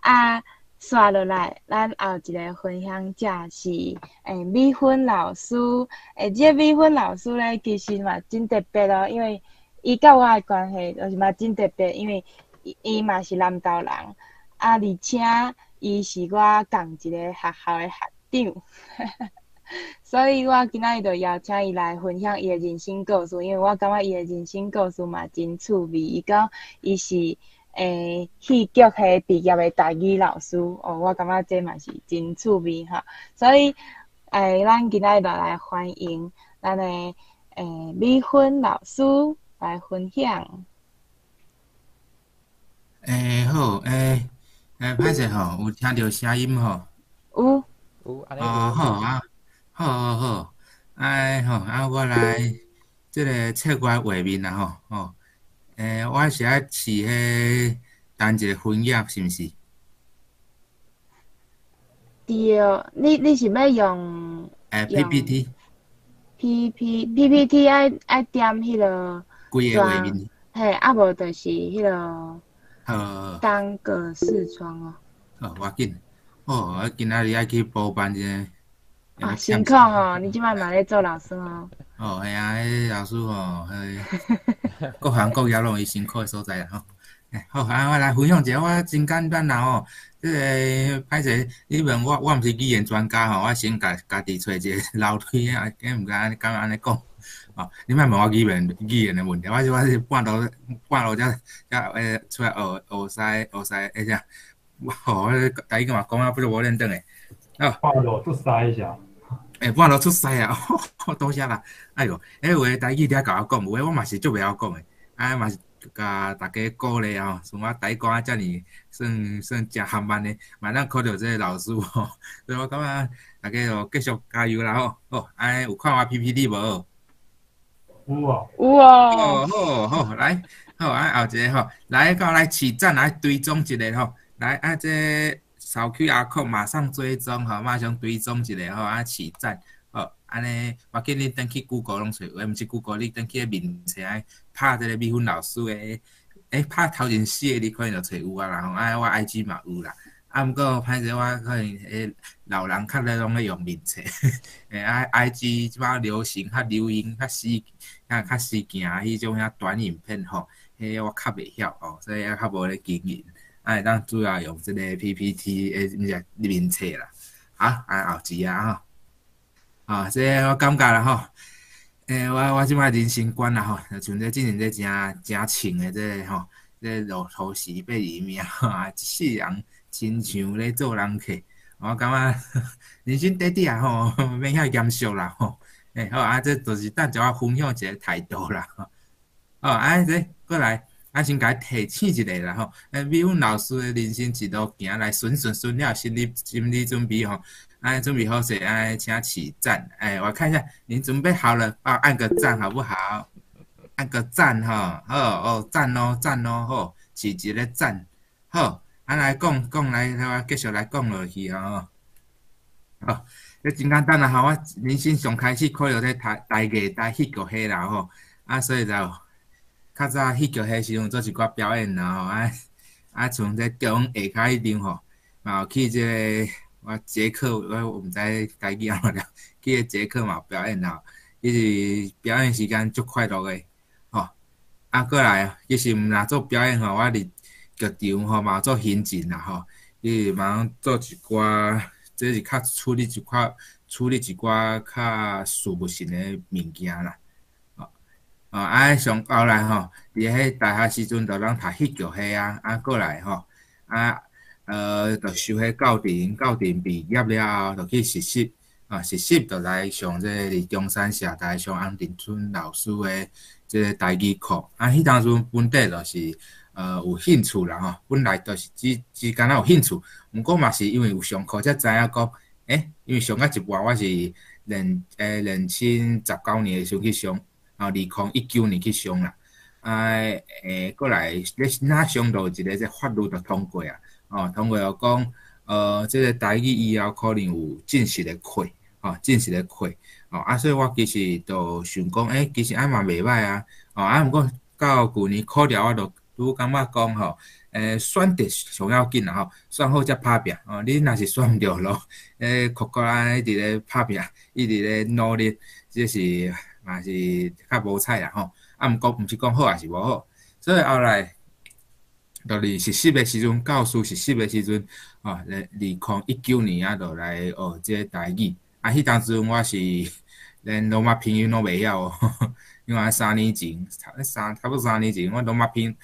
啊，紲落來，咱後一个分享者是美芬老師。這个美芬老師咧，其實嘛真特別哦，因為伊佮我的關係就是嘛真特別，因為伊嘛是南投人，啊，而且伊是我仝一个學校的學長，所以我今仔日就邀請伊來分享伊的人生故事，因為我感覺伊的人生故事嘛真趣味。伊講伊是戲劇系畢業的台語老師，哦，我感覺這嘛是真趣味吼。所以咱今仔日就來歡迎咱的美芬老師來分享。好，歹勢吼，有聽著聲音吼？有。有，按呢。哦，好啊，好好好，哎好，啊我來這个切我畫面啦吼，吼，我是愛試彼單一个分頁是毋是？對，你是欲用？PPT。 PPT 愛點彼个。規个畫面。嘿，啊無就是彼个。好。單個視窗哦。好，無要緊。哦，我今仔日愛去補班者。啊，辛苦吼！你這擺嘛咧做老師哦。哦，係啊，彼老師吼，彼各行各業攏有伊辛苦的所在啦吼。好，啊，我來分享一下，我真簡單啦吼。這个歹勢，你問我，我毋是語言專家吼，我先家家己揣一个樓梯啊，敢毋敢敢按呢講？哦，你莫問我語言的問題，我是半路才出來學學師學師，彼啥？吼，我台語嘛講啊，不如無認真的。哦。半路出師一下。半路出師啊！多謝啦。哎喲，彼有的台語你愛共我講，有的我嘛是足袂曉講的，啊嘛是共大家鼓勵吼，像我台語講啊遮爾算算誠含慢的，嘛咱考著這个老師吼，所以我感覺大家就繼續加油啦吼！好，按呢有看我 PPT 無？有哦。有哦。好好好，來，好啊，後一个吼，來到來起讚來追蹤一下吼，來啊這掃 QR code 馬上追蹤吼，馬上追蹤一下吼，啊起讚，好，按呢我建議轉去 Google 攏揣有，毋是 Google 你轉去面冊愛拍這个美芬老師的，拍頭前四个字可能就揣有啊啦吼，啊我 IG 嘛有啦，啊毋過歹勢我可能老人較咧攏咧用面冊，啊 IG 這擺流行較流行較時啊較時行彼種遐短影片吼，彼我較袂曉哦，所以也較無咧經營，啊會當主要用這个 PPT 毋是面冊啦，好，啊後一啊吼，啊這个我感覺啦吼，我這擺人生觀啦吼，像這進前這誠誠穿的這个吼，這路途是82名，啊一世人親像咧做人客，我感覺人生短短啊吼，免遐嚴肅啦吼，好啊，這就是等陣我分享一个態度啦吼。哦，啊這過來，啊先共提醒一下啦吼，美芬老師的人生一路行來順順順了，心理準備吼，啊準備好勢，啊請起讚，我看一下，你準備好了，幫我按個讚好不好？按個讚吼，好哦，讚哦，讚哦，好，起一个讚，好，啊來講講來，我繼續來講落去吼。好，這真簡單啦吼，我人生上開始考著這台藝大戲劇系啦吼，啊所以就較早戲劇系時陣做一寡表演啦吼，啊像這中下跤彼場吼，嘛有去這个我捷克，我毋知台語按怎念，去個捷克嘛有表演啦，其實表演時間足快樂的，吼。啊，過來其實毋若做表演吼，我佇劇場吼嘛有做行政啦吼，伊嘛做一寡，這是較處理一寡較事務性的物件啦。啊，上後來吼，佇彼大學時陣就攏讀戲劇系啊，啊過來吼，啊，就修彼教程，教程畢業了後，就去實習，啊，實習就來上這個佇中山社大上洪鎮春老師的這個台語課，啊，彼當陣本底就是有興趣啦吼，本來就是只敢若有興趣，毋過嘛是因為有上課才知影講，因為上到一半我是2019年的時陣去上。啊，2019年去上啦，啊，過來咧若上到一个這法律就通過啊，哦，通過就講，這个台語以後可能有正式的課，哦，正式的課，哦，啊，所以我其實就想講，其實按嘛袂䆀啊，哦，啊，毋過到舊年考了，我就拄感覺講吼，選擇上要緊啦吼，選好才拍拚哦。你若是選毋著路，苦苦仔一直咧拍拚，一直咧努力，這是嘛是較無彩啦吼。啊，毋過毋是講好抑是無好，所以後來，就是實習的時陣，教師實習的時陣，哦，2019年啊，就來學這個台語。啊，彼當陣我是連羅馬拼音攏袂曉哦，因為3年前，差不多三年前，我羅馬拼音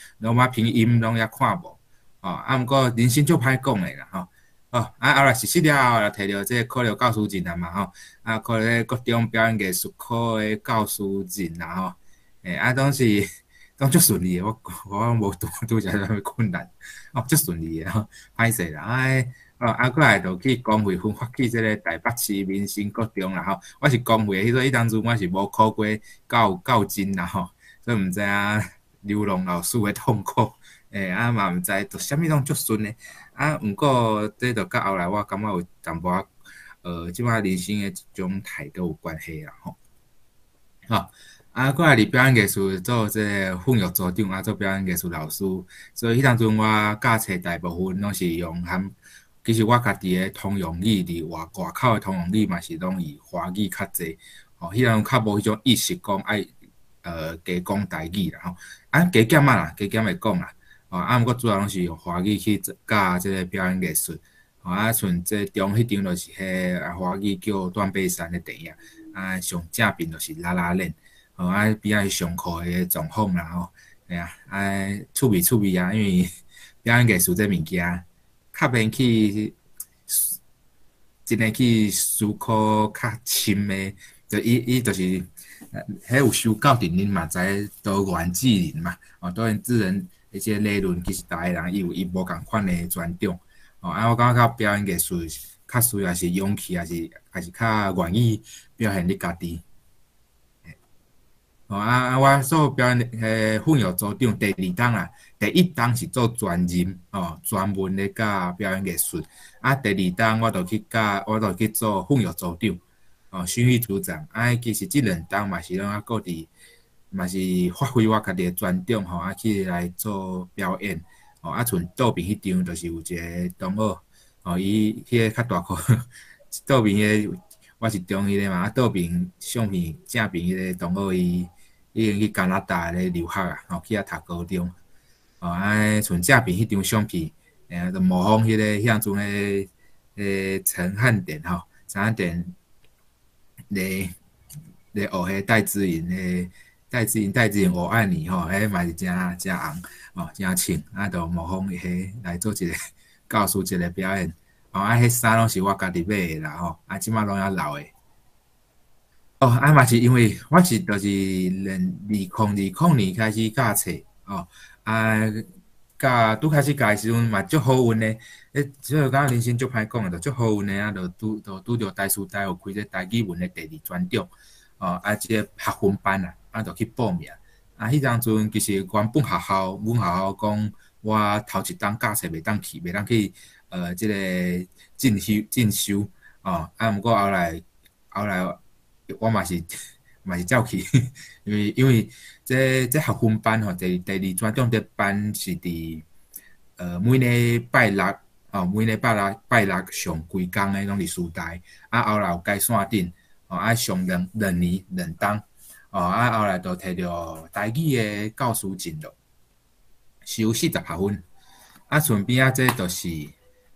攏猶看無，哦，啊，毋過人生足歹講的啦，吼，哦，啊，後來實習了後，就摕著這個考著教師證啊嘛，吼，啊，考著國中表演藝術科的教師證啦，吼，啊，當時攏足順利的，我無拄著啥物困難，哦，足順利的吼，歹勢啦，哦，啊，過來就去公費分發去這個台北市民生國中啦吼。我是公費的，彼當陣我是無考過教甄啦吼，所以毋知影流浪老師的痛苦。啊嘛毋知，就啥物攏足順的。啊，毋過這就佮後來我感覺有淡薄仔，這擺人生的一種態度有關係啦吼。吼，啊，過來佇表演藝術做這個訓育組長，啊，做表演藝術老師，所以彼當陣我教冊大部分攏是用含。其實我家己的通用語佇外口的通用語嘛是攏以華語較濟，吼，彼陣較無彼種意識講愛加講台語啦吼，啊加減仔啦，加減會講啦，吼，啊毋過主要攏是用華語去教這個表演藝術，吼，啊像這中彼場就是彼個華語叫斷背山的電影，啊上正面就是 La La Land，吼，啊邊仔是上課的狀況啦吼，嘿啊，啊趣味趣味啊，因為表演藝術這物件，較免去真的去思考較深的，就伊就是，彼有修教程恁嘛知多元智能嘛，哦，多元智能彼這個理論其實逐個人伊有伊無仝款的專長，哦，啊，我感覺表演藝術較需要是勇氣，抑是較願意表現你家己。哦啊啊！我做表演彼訓育組長第二冬啦，第一冬是做專任哦，專門咧教表演藝術。啊，第二冬我就去教，我就去做訓育組長，哦，訓育組長。啊，其實這兩冬嘛是攏猶閣佇，嘛是發揮我家己的專長吼，啊去來做表演。哦，啊，像倒邊彼張就是有一個同學，哦，伊彼個較大箍，倒邊彼個我是中彼個嘛，啊倒邊相片正邊彼個同學伊。已經去加拿大咧留學啊，吼去遐讀高中，哦啊，像正邊彼張相片，就模仿彼個彼陣彼個陳漢典吼，陳漢典咧學彼戴資穎的戴資穎戴資穎我愛你吼，彼嘛是誠誠紅，哦誠穿，啊就模仿彼來做一個教師一個表演，哦啊，彼衫攏是我家己買的啦吼，啊這擺攏猶留的。哦，啊嘛是因為我是就是連2020年開始教冊，哦，啊教拄開始教的時陣嘛足好運的，所以感覺人生足歹講的，就足好運的啊，就拄著台師大有開這台語文的第二專長，哦，啊這個學分班啊，啊就去報名，啊彼當陣其實原本學校，阮學校講我頭一冬教冊袂當去，袂當去，這個進修，哦，啊毋過後來。我嘛是走去，因為這學分班吼，第二專長這班是佇每禮拜六哦，每禮拜六上規工的攏佇師大，啊後來有改線頂，哦啊上兩年兩冬，哦啊後來就摕著台語的教師證咯，修40學分，啊順邊仔這就是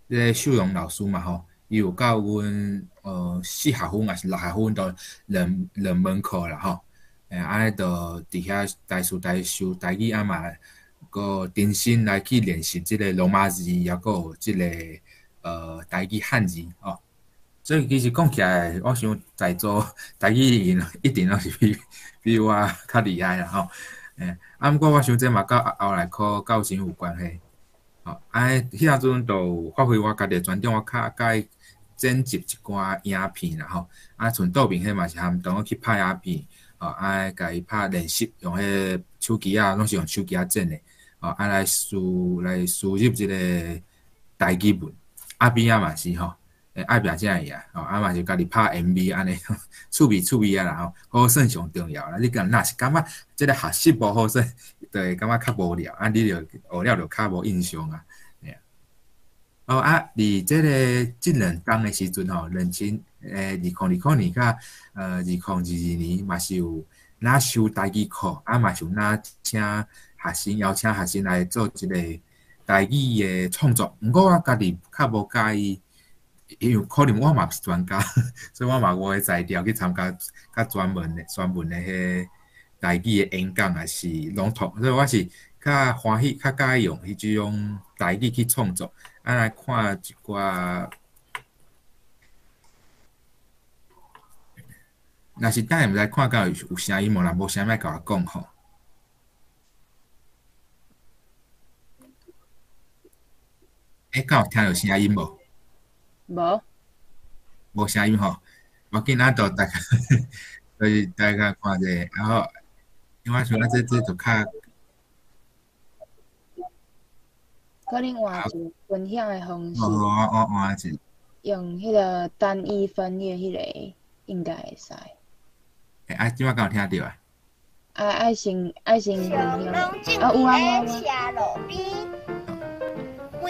這個秀榮老師嘛吼。伊有教阮4學分抑是6學分，都兩門課啦吼。按呢就佇遐台師大修台語啊嘛，閣重新來去練習這個羅馬字，抑閣有這個台語漢字吼。所以其實講起來，我想在座台語一定攏是比我較厲害啦吼。啊，毋過我想這嘛佮後來考教甄有關係。吼，啊，彼當陣就發揮我家己的專長，我較佮意剪輯一寡影片啦吼。啊，像倒邊彼嘛是含同學去拍影片，吼，啊，共伊拍練習，用彼個手機仔，攏是用手機仔剪的，吼，啊來輸入這個台語文，啊邊仔嘛是吼，愛拼才會贏吼，啊嘛是家己拍 MV 按呢，趣味趣味啊啦吼，好耍上重要啦。你敢若是感覺這个學習無好耍，就會感覺較無聊，啊，你就學了就較無印象啊。哦啊，佇這个這兩冬的時陣吼，2020年佮2022年嘛是有若修台語課，啊嘛是有若請學生邀請學生來做一个台語的創作。毋過我家己較無佮意，因為可能我嘛毋是專家，所以我嘛無彼才調去參加較專門的彼台語的演講，抑是朗讀，所以我是較歡喜、較佮意用彼種台語去創作。啊，來看一寡，若是等下毋知看敢有聲音無？若無聲音，愛共我講吼。欸，敢有聽著聲音無？無。無聲音吼，無緊，咱就大家，就是大家看者，然後，因為我想講這就較。可能換一个分享的方式。哦，我換一个。用彼个單一分頁彼个應該會使。欸，啊，這擺敢有聽著啊？啊，愛先分享。啊，有啊有啊。我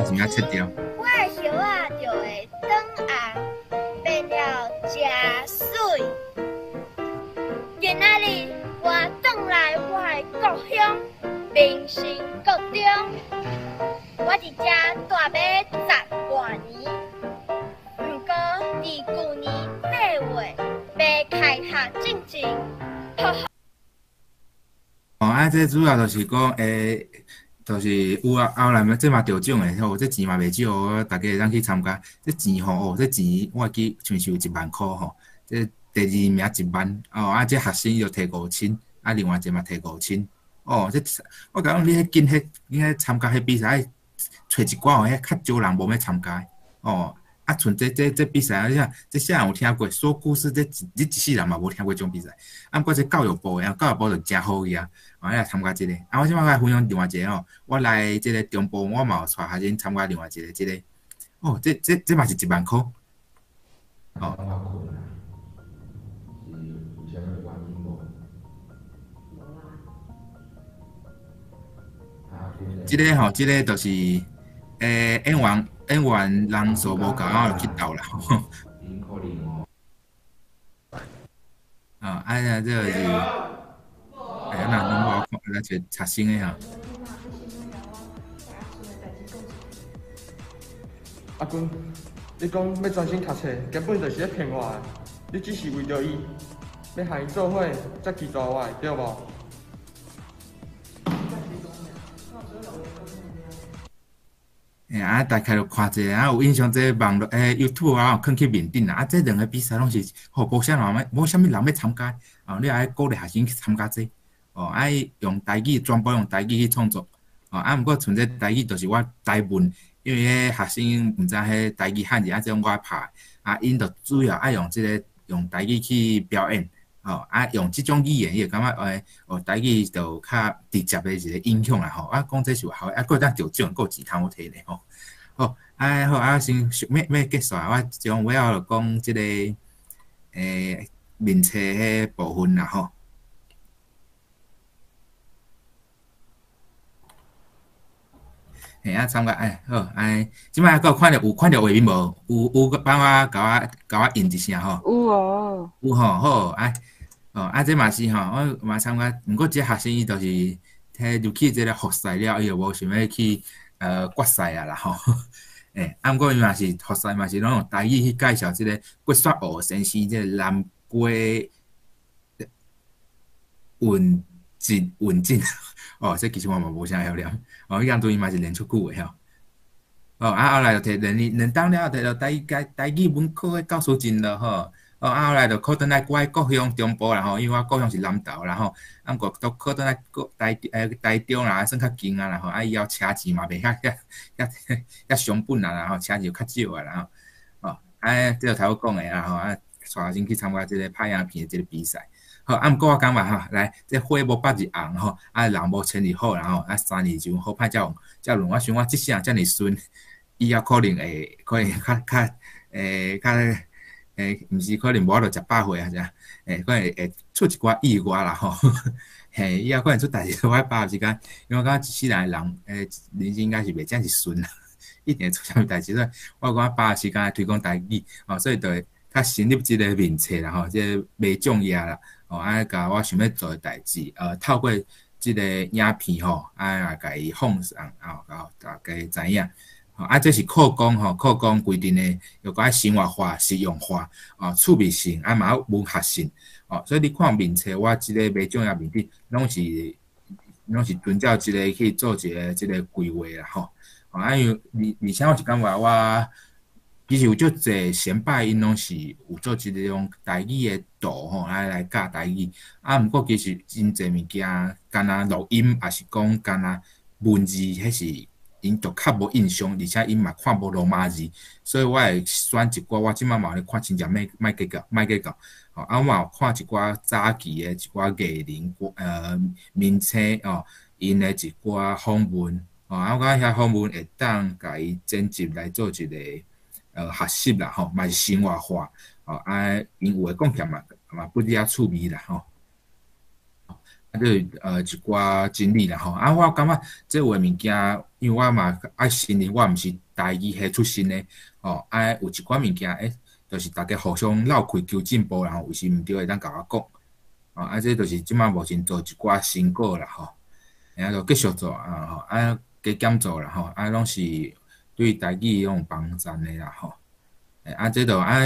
是欲切掉。我的葉仔就會長紅，變了誠媠。今仔日我轉來我的故鄉民生國中，我佇遮蹛欲十外年。毋過佇舊年8月欲開學進前，哦，啊，這主要就是講，就是有啊，後來嘛，這嘛得獎的吼，這錢嘛袂少哦，大家會當去參加。這錢吼，哦，這錢我會記，像是有1萬箍吼。這第二名1萬，哦，啊，這學生就提5000，啊，另外一個嘛提5000。哦，這我共你講，你彼緊彼，你彼參加彼比賽，揣一寡吼，彼較少人無欲參加。哦，啊，像這比賽啊，你看，這啥人有聽過？說故事，這你一世人嘛無聽過這種比賽。啊，毋過這教育部的，教育部就誠好去啊，啊，來參加這個。啊，我這擺來分享另外一个吼，我來這个中部，我嘛有帶學生參加另外一个這个。哦，這嘛是1萬箍。哦。這个吼，這个就是，演員人數無夠，我就去鬥啦。啊，啊，這個是，哎，那攏無看，來一個刷新的吼。阿君，你講欲專心讀冊，根本就是咧騙我的。你只是為著伊，欲和伊做伙，才拒絕我的，對無？欸，啊，大概就看者，啊，有印象這網路，YouTube 啊，有囥去面頂啦。啊，這兩個比賽攏是，吼，無啥人欲，無啥物人欲參加。哦，你愛鼓勵學生去參加這，哦，愛用台語，全部用台語去創作。哦，啊，毋過像這台語，就是我台文，因為彼學生毋知彼台語漢字啊，這種我拍，啊，𪜶就主要愛用這个用台語去表演。哦，啊，用這種語言，伊會感覺，哦，台語就較直接的一个影響啦，吼。啊，講這是有效的，啊，閣會當得獎，閣有錢通好提咧，吼。好，啊，好，啊，先欲結束啊，我將尾仔就講這个，面冊彼部分啦，吼。嘿，啊，參加，哎，好，哎，這擺閣有看著有看著畫面無？有幫我共我應一聲吼。有哦。有吼，好，哎，哦，啊，這嘛是吼，我嘛參加，毋過這學生伊就是彼入去這个複賽了，伊就無想欲去決賽啊啦吼。欸，啊，毋過伊嘛是複賽嘛是攏用台語去介紹這个郭雪湖先生這个南瓜運進運進。哦，這其實我嘛無啥曉念。哦，伊當陣伊嘛是練出久的吼。哦，啊，後來就提兩兩冬了後，提著台語文科的教師證了吼。哦，啊，後來就考轉來我的故鄉中部啦吼，因為我故鄉是南投啦吼。啊，毋過都考轉來國台中啦，算較近啊啦吼。啊，以後車錢嘛袂遐遐遐遐傷本啊啦吼，車錢較少啊啦吼。哦，啊，這就頭拄講的啦吼，啊，帶學生去參加這个拍影片的這个比賽。好，啊，毋過我感覺吼，來，這花無百日紅吼，啊，人無千日好啦吼，啊，3年一輪好歹才有才輪。我想我這世人遮爾順，以後可能會可能較較會較會，毋是可能無法度食飽歲啊啥，會可能會出一寡意外啦吼。嘿，以後可能出代誌，我愛把握時間，因為我感覺一世人的人，人生應該是袂遮爾順啦，一定會出啥物代誌，所以我感覺把握時間來推廣台語，吼，所以就會較成立這個面冊啦吼，這個袂重要啦，吼，啊，共我想欲做的代誌，透過這個影片吼，啊，來共伊放送，啊，予大家知影。吼，啊，這是課綱吼，課綱規定的，又閣愛生活化、實用化，哦，趣味性，啊嘛有文學性，哦，所以你看面冊，我這個袂重要面頂，攏是遵照這個去做一個這個規劃啦，吼。啊，因為而且我是感覺我其實有足濟先輩𪜶攏是有做這種台語的圖吼，來教台語。啊，毋過其實真濟物件，干焦錄音，抑是講干焦文字，彼是𪜶就較無印象，而且𪜶嘛看無羅馬字，所以我會選一寡，我這擺嘛有咧看，真正莫計較，莫計較。吼，啊，我嘛有看一寡早期的一寡藝人，明星哦，𪜶的一寡訪問，吼，啊，我感覺遐訪問會當共伊剪輯來做一個學習啦，吼，嘛是生活化，吼，啊，𪜶有的講起來嘛不離趣味啦，吼。啊，這一寡整理啦，吼，啊，我感覺這有的物件，因為我嘛愛承認，我毋是台語系出身的，吼，啊，有一寡物件，就是大家互相鬥氣求進步啦，吼，有時毋對會當共我講，吼，啊，這就是這擺目前做一寡成果啦，吼，啊，就繼續做啊，吼，啊，加減做啦，吼，啊，攏是對台語攏有幫贊的啦，吼，啊，這就啊，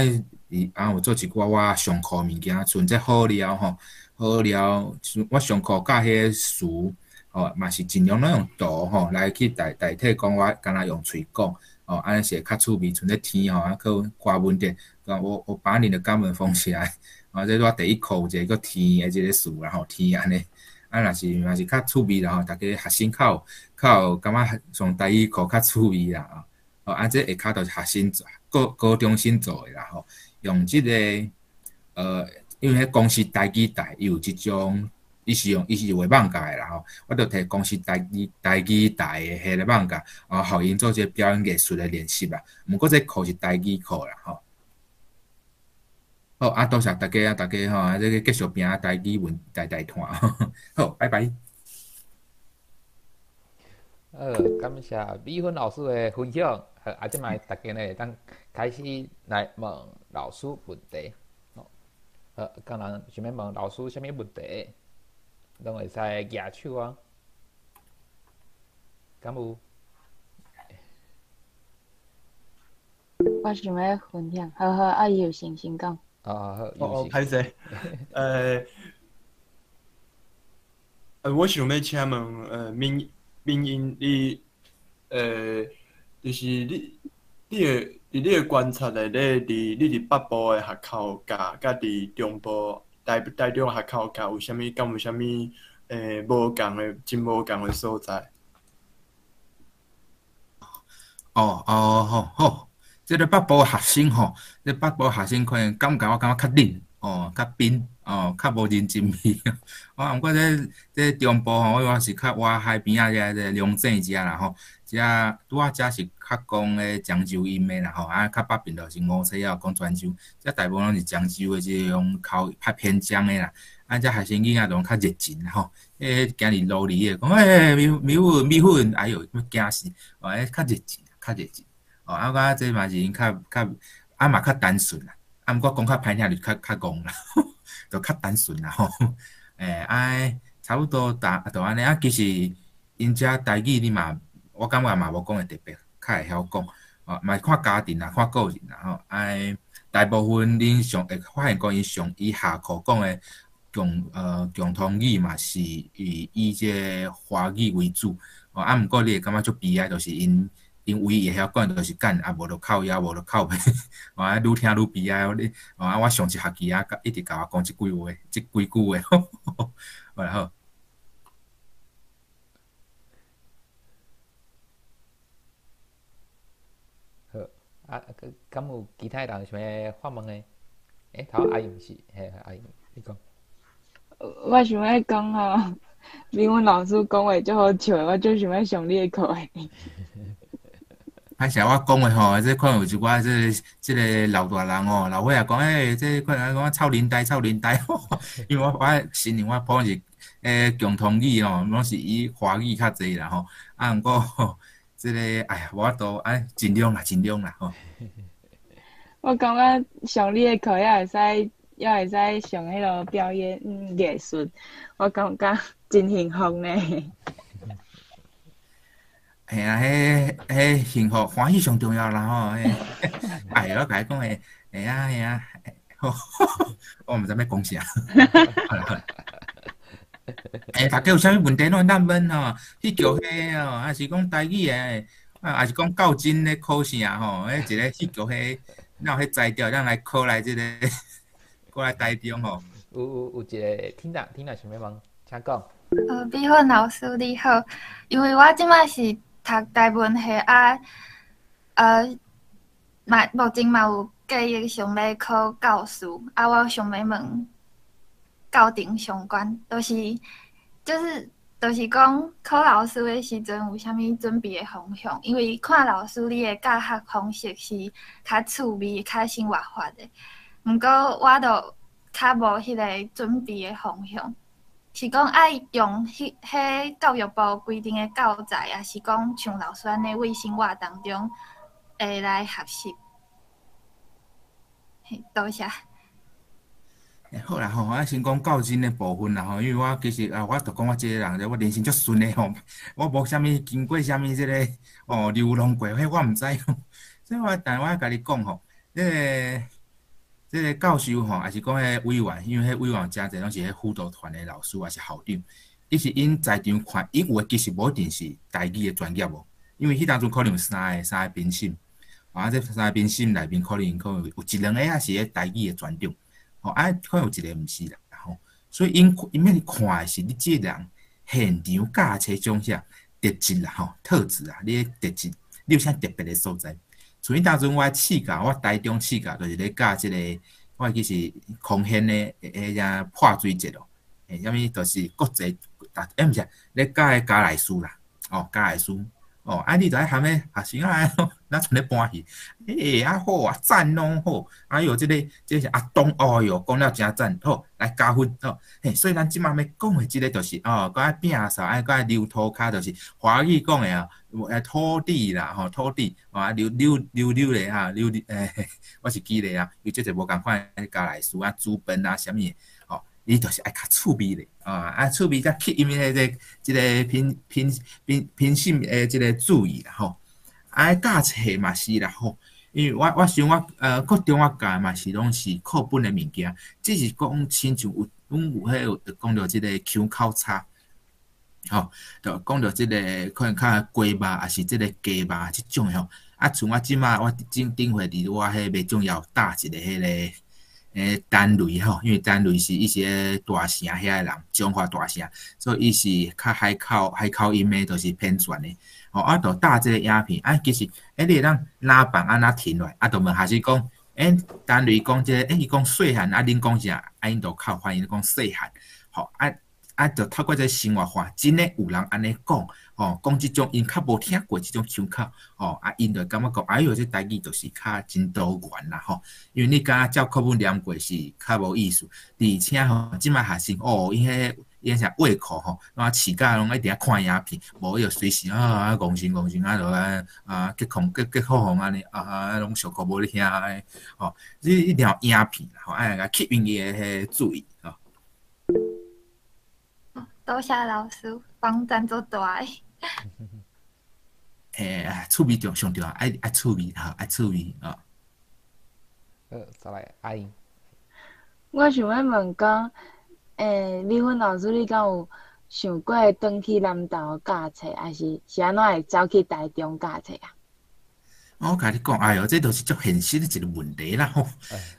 啊有做一寡我上課物件，像這好料吼。好料，我上課教彼个詞，吼，嘛是盡量攏用圖吼來去代替講，我干焦用喙講，吼，按呢是會較趣味，像這天吼，啊，閣掛問題，講我把你的肛門封起來，啊，這我第一課有一個叫天的這個詞啦吼，天按呢，啊，若是嘛是較趣味啦吼，逐家學生較有感覺上台語課較趣味啦，吼，啊，這下跤就是學生做，高中生做的啦吼，用這個，因為彼公視台語台，伊有這種，伊是畫網架的啦吼，我就提公視台語台的彼个網架，啊，予𪜶做這個表演藝術的練習啦。毋過這課是台語課啦吼。好，啊，多謝大家啊，大家吼，啊，這個繼續拼台語文台台團。好，拜拜。好，感謝米粉老師的分享。好，啊，這擺大家呢會當開始來問老師問題。好，敢有人想欲問老師啥物問題，攏會使舉手啊。敢有？我想欲分享，好好，啊，伊有先講。啊，好，哦，歹勢，我想欲請問，敏英，你，就是你，佇你的觀察內底，佇你佇北部的學校教，佮佇中部台中學校教，有啥物，敢有啥物，無仝的，真無仝的所在？哦哦好好，這个北部學生吼，這北部學生可能感覺我感覺較冷，哦，較貧，哦，較無人情味。哦，毋過這中部吼，我是較倚海邊仔遮這龍井遮啦吼，遮拄仔遮是較講咧漳州音的啦吼，啊，較北邊就是五彩仔講泉州，遮大部分攏是漳州的這種口較偏漳的啦。啊，遮學生囡仔攏較熱情啦吼，彼行佇路裡的講欸米米粉米粉，哎喲，欲驚死！哦，彼較熱情，較熱情。哦，啊，我感覺這嘛是𪜶較較，啊嘛較單純啦。啊，毋過講較歹聽就較較戇啦，就較單純啦吼。啊，差不多就按呢啊，其實𪜶遮台語你嘛，我感覺嘛無講會特別較會曉講，哦，嘛是看家庭啦，看個人啦吼。啊，大部分恁上會發現講𪜶上伊下課講的共通語嘛是以這個華語為主，哦，啊，毋過你會感覺足悲哀，就是𪜶唯一會曉講的就是幹，啊無就靠腰，無就靠背，哦，啊，愈聽愈悲哀。你，哦，啊，我上一學期啊，一直共我講這句話，這幾句話，好啦好。好，啊，敢有其他人想欲發問的？頭阿英是，嘿，阿英，你講。我想欲講吼，美文老師講話足好笑的，我足想欲上你的課的。歹勢我講話吼，這可能有一寡這個老大人吼，老歲仔講，欸，這可能講臭奶呆臭奶呆，因為我承認我普通是共通語吼，攏是以華語較濟啦吼，啊，毋過這個哎呀，無法度，哎，盡量啦，盡量啦吼。我感覺上你的課也會使，也會使上彼个表演藝術，我感覺真幸福呢。嘿啊，彼幸福歡喜上重要啦吼！哎，我共你講的，嘿啊嘿啊，我毋知欲講啥。好啦好啦。欸，大家有啥物問題攏會當問吼，戲劇系哦，抑是講台語的，啊，抑是講教甄咧考啥吼？彼一个戲劇系，哪有彼才調，咱來考來這個，過來台中吼。有一个聽眾聽眾想欲問，請講。美芬老師你好，因為我這擺是讀台文系啊，嘛目前嘛有計劃想欲考教師，啊，我想欲問教程相關，就是講考老師的時陣有啥物準備的方向？因為看老師你的教學方式是較趣味、較生活化的，毋過我就較無彼個準備的方向。是講愛用彼教育部規定的教材，抑是講像老師按呢為生活當中會來學習？嘿，多謝。好啦吼，我先講教甄的部分啦吼，因為我其實啊，我就講我這個人，我人生足順的吼，我無啥物經過啥物這個哦流浪過，彼我毋知。所以我但我共你講吼，這個教授吼，抑是講彼委員，因為彼委員誠濟攏是彼輔導團的老師，抑是校長。其實𪜶在場看，𪜶有的其實無一定是台語的專業哦，因為彼當陣可能有三個評審，啊，這三個評審內面可能有一兩個也是彼台語的專長，吼，啊，可能有一個毋是啦，吼，所以𪜶欲看的是你這個人現場教冊種啥特質啦，吼，特質啊，你的特質，你有啥特別的所在？像彼當陣我試教，我台中試教，就是咧教這個，我記是空顯的彼只潑水節哦，欸，啥物就是國際，欸，毋是，咧教彼嘉萊斯啦，哦，嘉萊斯，哦，啊，你就愛含彼學生啊，若賰咧搬戲，欸，啊好啊，讚哦好，哎喲，這個是阿東，哦喲，講了誠讚，好，來加分，吼，嘿，所以咱這馬欲講的這個就是哦，閣愛摒掃，愛閣愛留塗跤，就是華語講的啊，土地啦，吼，土地，啊，溜溜溜溜咧哈，溜溜，欸，我是舉例啊，有這濟無仝款的嘉萊斯啊、資本啊，啥物的，吼，你就是愛較趣味咧，啊，趣味才吸引彼個這個評審的這個注意啦，吼。啊，教冊嘛是啦，吼，因為我想我國中我教的嘛是攏是課本的物件，只是講親像有阮有彼有講著這個腔口差，吼，就講著這個可能較雞肉，抑是這個雞肉這種的吼。啊，像我這馬我頂頂回佇我彼袂重要搭一個彼個單雷吼，因為單雷是伊是大城遐的人，彰化大城，所以伊是較海口音的，就是偏傳的。吼，啊，就搭這個影片，啊，其實，欸，你會當哪放按怎停落來，啊，就問學生講，欸，單雷講這個，欸，伊講細漢，啊，恁講啥？啊，𪜶就較有反應講細漢，吼，啊啊，就透過這個生活化，真的有人按呢講，吼，講這種𪜶較無聽過這種腔口，吼，啊，𪜶就感覺講，哎喲，這台語就是較真多元啦，吼，因為你敢若照課本念過是較無意思，而且吼，這馬學生哦，𪜶彼𪜶啥胃口吼，啊，飼教攏一直看影片，無伊就隨時啊戇神戇神啊，就啊啊激控激激好控按呢啊啊，攏小可無咧聽按呢，吼，你一定要影片吼，愛共吸引伊的彼個注意吼。多謝老師，幫贊足大的。欸，趣味重上重要，愛趣味吼，愛趣味吼。好，再來阿英。我想欲問講，欸，美芬老師，你敢有想過轉去南投教冊，抑是是按怎會走去台中教冊啊？我共你講，哎喲，這就是足現實的一個問題啦吼。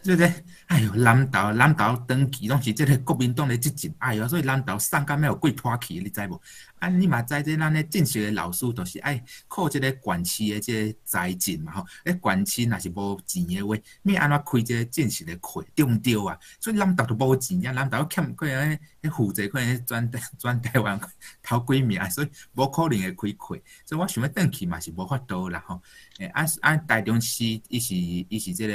這個，哎喲，南投南投長期攏是這個國民黨咧執政，哎喲，所以南投送到欲有幾拖去，你知無？啊，你嘛知這咱咧正式的老師，就是愛靠這個縣市的這個財政嘛吼。咧縣市若是無錢的話，欲按怎開這個正式的課，對毋對啊？所以南投就無錢啊，南投欠可能彼負債可能全台灣頭幾名，所以無可能會開課。所以我想欲轉去嘛是無法度啦吼。欸啊啊！台中市伊是這個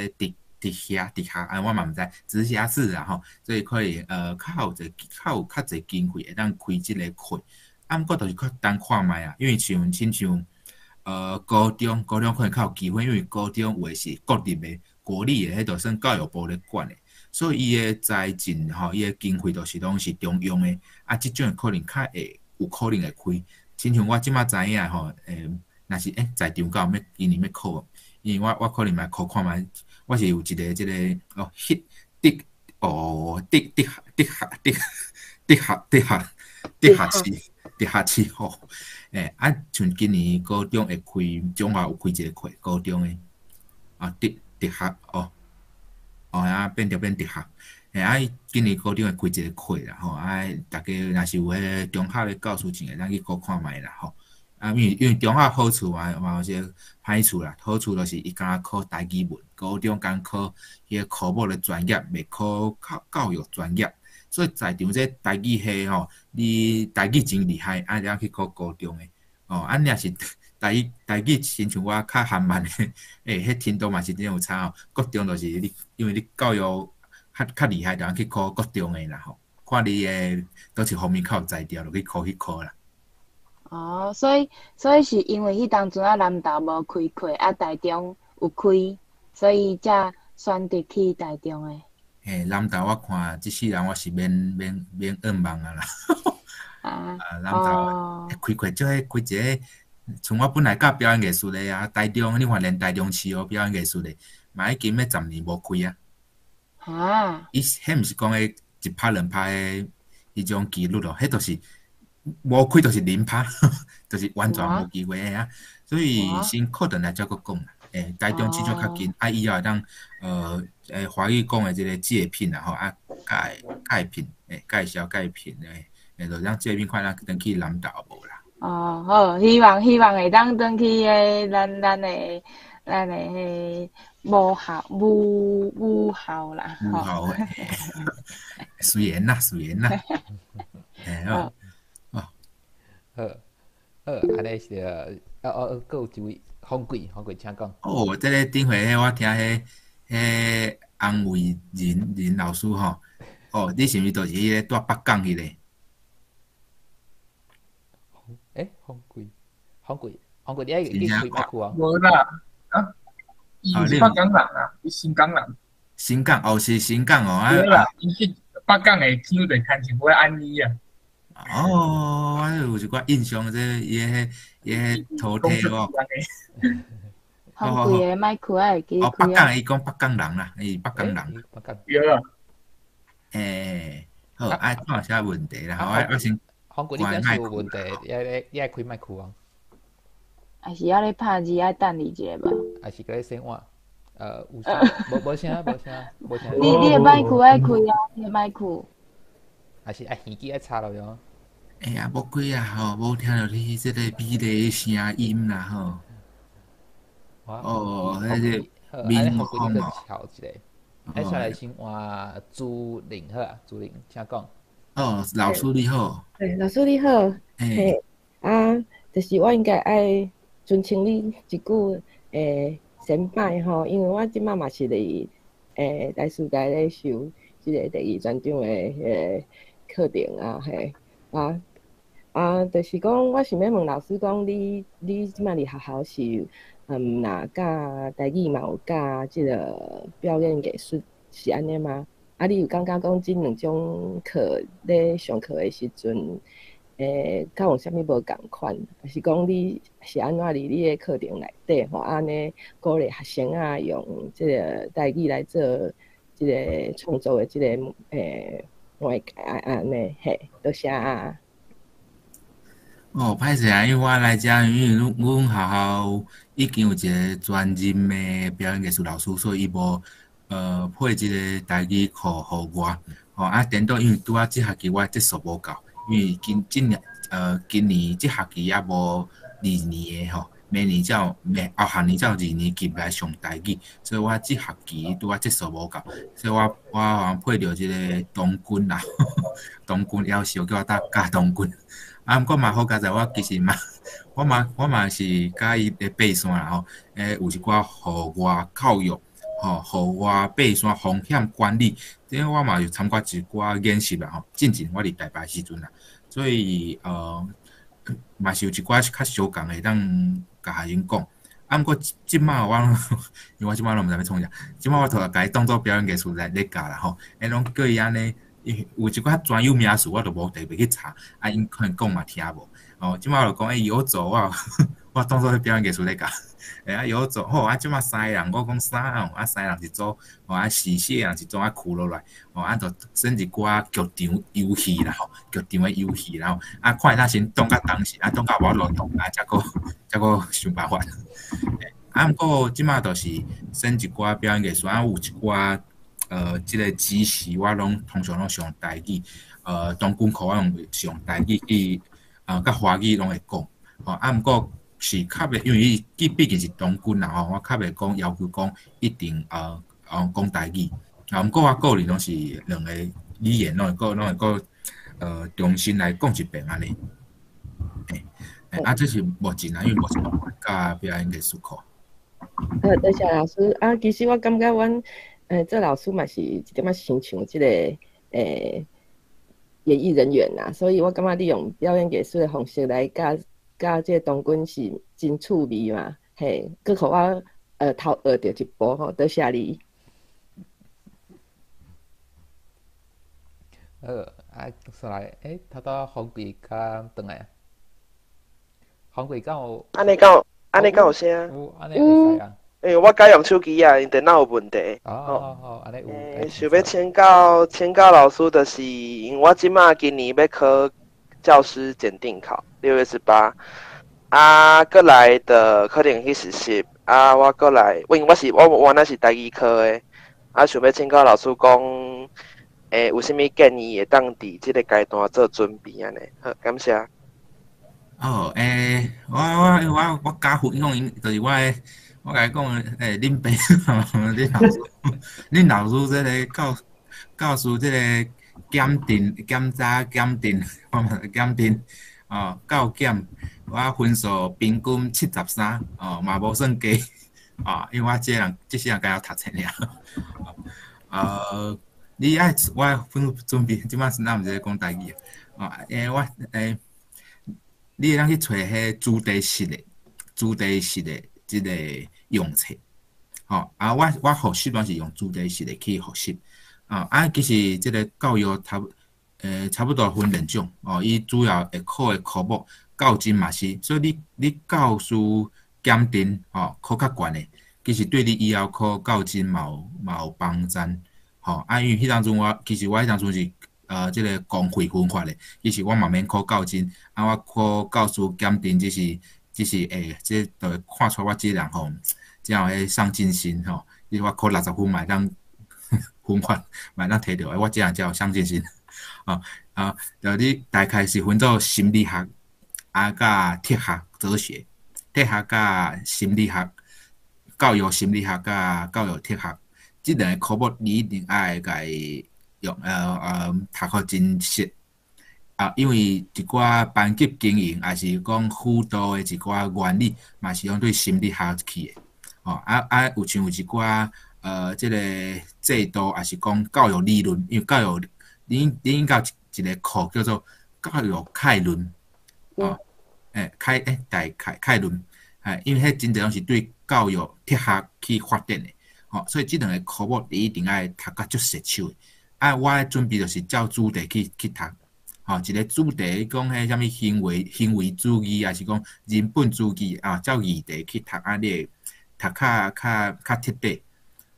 直轄直轄，啊，我嘛毋知直轄市啊吼，所以可以較有濟較有較濟經費會當開這個課。啊，毋過就是較等看覓啊，因為像親像高中可能較有機會，因為高中有的是國立的，國立的，彼就算教育部咧管的，所以伊的財政吼，伊的經費就是攏是中央的，啊，這種可能較會有可能會開。親像我這馬知影吼，若是欸在場敢有欲今年欲考，因為我可能嘛考看覓，我是有一個這個哦，彼直哦，直直直直直學直學直轄市直轄市吼，欸啊，像今年高中會開，中學有開一個課，高中的啊，直直學哦，哦啊變著變直學，欸啊，今年高中會開一個課啦吼，啊，大家若是有彼個中學的教師證，會當去考看覓啦吼。啊，因為中學好處嘛有一個歹處啦，好處就是伊敢若考台語文，高中敢考彼個科目的專業，袂考教育專業，所以在場這台語系吼，你台語真厲害，啊，會當去考高中的，哦，啊，若是台語親像我較含慢的，欸，彼程度嘛是真有差哦。國中就是你，因為你教育較厲害，就通去考國中的啦吼。看你的佗一方面較有才調，就去考彼科啦。哦，所以是因為彼當陣啊，南投無開課，啊，台中有開，所以才選擇去台中的。嘿，南投我看這世人我是免願望啊啦。啊，啊，南投開課就彼開一个，像我本來教表演藝術的啊，台中你看連台中市哦表演藝術的，嘛已經欲10年無開啊。哈？伊彼毋是講彼一拍兩拍的彼種紀錄咯，彼就是無開就是0拍，就是完全無機會的啊。所以先考轉來才閣講啦。欸，台中市場較近，啊，以後會當華語講的這個借品啊吼，啊，較會聘，欸，介紹較會聘的，欸，就讓借品看咱轉去南投無啦。哦，好，希望會當轉去彼咱的彼母校母校啦。母校，隨緣啦，隨緣啦。欸，好。哦。好，好，按呢是哦哦，閣有一位方貴，方貴請講。哦，這個頂回彼我聽彼洪偉仁仁老師吼，哦，你是毋是就是彼個蹛北港彼個？欸，方貴，方貴，方貴，你愛去開麥克啊？無啦，啊，伊毋是北港人啊，伊新港人。新港哦，是新港哦，啊。對啦，伊是北港的腔就親像我按呢啊。哦，我有一寡印象，這伊彼伊彼塗體哦。方貴的麥克愛會記哦，北港伊講北港人啦，伊是北港人。北港。對啦。欸，好，啊，看有啥問題啦？我先。方貴，你敢是有問題？你愛開麥克啊？還是猶咧拍字，愛等你一下吧。還是閣咧洗碗？有聲？無聲，無聲，無聲。你的麥克愛開啊！你的麥克。還是愛耳機愛插落去？哎呀，無開啊吼，無聽著你這个美麗的聲音啦吼。哦，彼個民風哦。敲一下，哎，下來先換朱玲好啊，朱玲，請講。哦，老師你好。欸，老師你好。嘿，啊，就是我應該愛尊稱你一句，欸，先輩吼，因為我這擺嘛是佇台師大咧修這個第二專長的彼個課程啊，嘿，啊啊，就是講我想欲問老師講，你這擺佇學校是若教台語嘛有教這個表演藝術，是按呢嗎？啊，你有感覺講這兩種課咧上課的時陣，敢有啥物無仝款？還是講你是按怎佇你的課程內底吼，按呢鼓勵學生啊用這個台語來做這個創作的這個媒介按呢？嘿，多謝啊。哦，歹勢啊，因為我來遮，因為阮學校已經有一個專任的表演藝術老師，所以伊無配這個台語課予我。吼，啊，顛倒因為拄仔這學期我節數無夠，因為今年這學期猶無二年的吼，明年才有，明後學年才有二年級來上台語，所以我這學期拄仔節數無夠，所以我配著這個童軍啦，童軍夭壽叫我搭教童軍。啊，毋過嘛好佳哉，我其實嘛，我嘛是佮意咧爬山啦吼，有一寡戶外教育，吼，戶外爬山風險管理，這我嘛有參加一寡演習啦吼。進前我佇台北時陣啦，所以嘛是有一寡較相仝會當共學生講。啊，毋過這擺我，因為我這擺攏毋知欲創啥，這擺我就共伊當做表演藝術來咧教啦吼，攏叫伊按呢。有一寡專有名詞我都無特別去查，啊，𪜶可能講嘛聽無。哦，這擺我就講，欸，遊走啊，我當做表演藝術咧教。欸，啊遊走好，啊，這擺三個人，我講三哦，啊三個人一組，哦啊四個人一組啊，屈落來，哦啊就耍一寡劇場遊戲啦吼，劇場的遊戲啦吼，啊看伊若先動較當時，啊動較無法度動，啊才閣想辦法。啊，毋過這擺就是耍一寡表演藝術，啊有一寡。這個知識我攏通常攏上台語，童軍課我攏上台語去，佮華語攏會講，吼，啊，毋過是較袂，因為伊畢竟是童軍啦吼，我較袂講要求講一定講台語，啊，毋過我個人攏是兩個語言攏會閣重新來講一遍按呢。欸，啊，這是目前啊，因為目前教表演藝術課。好，多謝老師。啊，其實我感覺阮這老師嘛是一點仔親像這個演藝人員啦，所以我感覺你用表演藝術的方式來教教這個童軍是真趣味嘛，嘿，閣予我偷學著一步吼，多謝你。好，啊，煞來，欸，頭拄仔風櫃敢轉來啊？風櫃敢有？按呢敢有聲？有，按呢會使啊。欸，我改用手機啊，𪜶電腦有問題。哦哦哦，按呢有。欸，想欲請教老師，就是因為我這馬今年欲考教師檢定考，6月18，啊，閣來就可能去實習，啊，我閣來，我因為我是我原來是台語科的，啊，想欲請教老師講，欸，有啥物建議會當佇這个階段做準備按呢？好，感謝。哦，欸，我教分享，就是我的。我共你講，欸，恁爸，恁老師這个教師這個檢定、檢查、檢定，檢定，哦，教檢，我分數平均73，哦，嘛無算低，哦，因為我這個人，這世人敢曉讀冊爾。你愛我分準備，這擺咱毋是咧講台語啊？哦，欸，我欸，你會當去揣彼主題式的這個用冊，吼啊！我復習攏是用主題式的去復習，啊，其實這個教育差不多分兩種，哦，伊主要會考的科目教甄嘛是，所以你教師檢定，吼，考較懸的，其實對你以後考教甄嘛有幫助，吼啊，因為彼當陣我其實我彼當陣是這個公費分發的，其實我嘛免考教甄，啊，我考教師檢定只是欸，這就會看出我這個人吼，真有彼上進心吼。你我考60分嘛會當分發，嘛會當提著，我這人真有上進心。哦啊，就你大概是分做心理學啊，佮哲學、哲學、哲學佮心理學、教育心理學佮教育哲學，這兩个科目你一定愛共伊用讀予真熟。啊，因為一寡班級經營，抑是講輔導的一寡原理，嘛是攏對心理學去的。哦，啊啊，有像有一寡這个制度，抑是講教育理論，因為教育，恁應該有一个課叫做教育概論，哦，欸，開欸大概概論，欸，因為彼真濟攏是對教育哲學去發展的，吼，所以這兩个科目你一定愛讀甲足熟手的。啊，我的準備就是照主題去讀。吼，一个主題講彼啥物行為主義，抑是講人本主義啊，照議題去讀，啊，你會讀較徹底。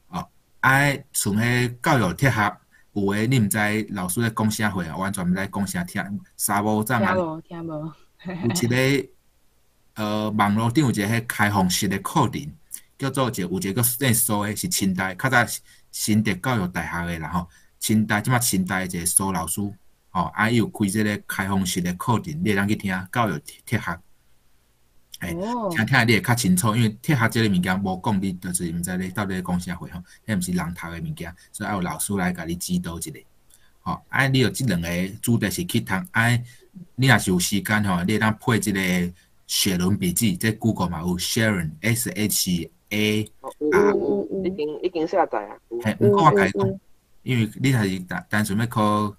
哦，啊，像彼教育哲學，有的你毋知老師咧講啥貨，完全毋知講啥，聽三無怎啊？聽無，聽無。有一个網路頂有一個彼開放式的課程，叫做一個有一個叫姓蘇的，是清大較早新竹教育大學的啦吼，清大這擺清大的一個蘇老師吼，啊伊有開這个開放式的課程，你會當去聽教育哲學。欸，聽聽你會較清楚，因為哲學這个物件無講，你就是毋知咧到底咧講啥貨吼，彼毋是人讀的物件，所以愛有老師來共你指導一下。吼，啊，你有這兩個主題是去讀，啊，你若是有時間吼，你會當配這個雪倫筆記，這 Google 嘛有 Sharon S H A 有有有，已經已經下載啊。嘿，毋過我共你講，因為你若是單單純欲考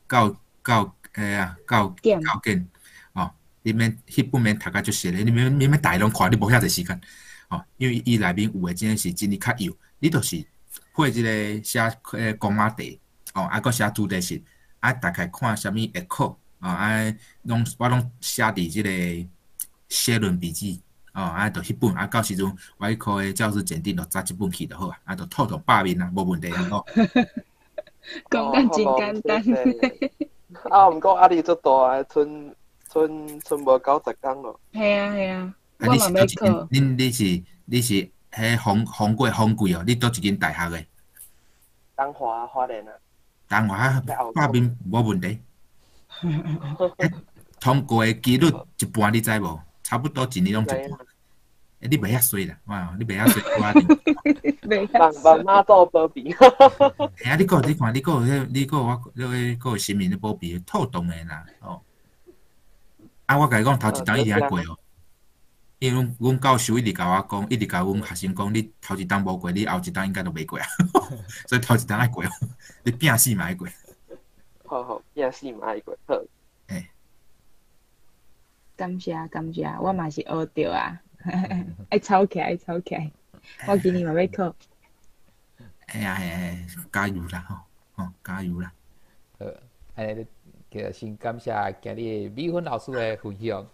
教教欸啊教教檢哦，你免彼本免讀甲足熟咧，你免免免逐个攏看，你無遐濟時間哦，因為伊內面有的真的是真的較幼，你就是配這个寫彼個公仔題哦，啊，閣寫主題式，啊，大概看啥物會考哦，啊，攏我攏寫佇這个寫論筆記哦，啊，就彼本啊，到時陣我去考彼教師檢定，就紮這本去就好啊，啊，就套動百面啊，無問題啊，吼。講甲真簡單。啊，毋過壓力足大啊，賰賰賰無90工咯。係啊係啊，啊，我你是佗一間？嘛欲考。恁你是你是彼紅紅貴紅貴哦？你佗一間大學的？東華花蓮啊。東華百面無問題。通過的幾率一半，你知無？差不多一年攏一半。欸，你袂遐衰啦，哇！你袂遐衰，我袂幫幫媽祖保庇。嘿啊，你閣你看，你閣有彼，你閣有我，你閣有神明咧保庇，妥當的啦，哦。啊，我共你講，頭一冬一定愛過哦。因為阮阮教授一直共我講，一直共阮學生講，你頭一冬無過，你後一冬應該就袂過啊。所以頭一冬愛過哦，你拼死嘛愛過。好好，拼死嘛愛過，好。欸。感謝感謝，我嘛是學著啊，愛抄起來，愛抄起來。我今年嘛欲考。哎呀哎，加油啦吼，吼加油啦！好，按呢，就先感謝今日米粉老師的分享。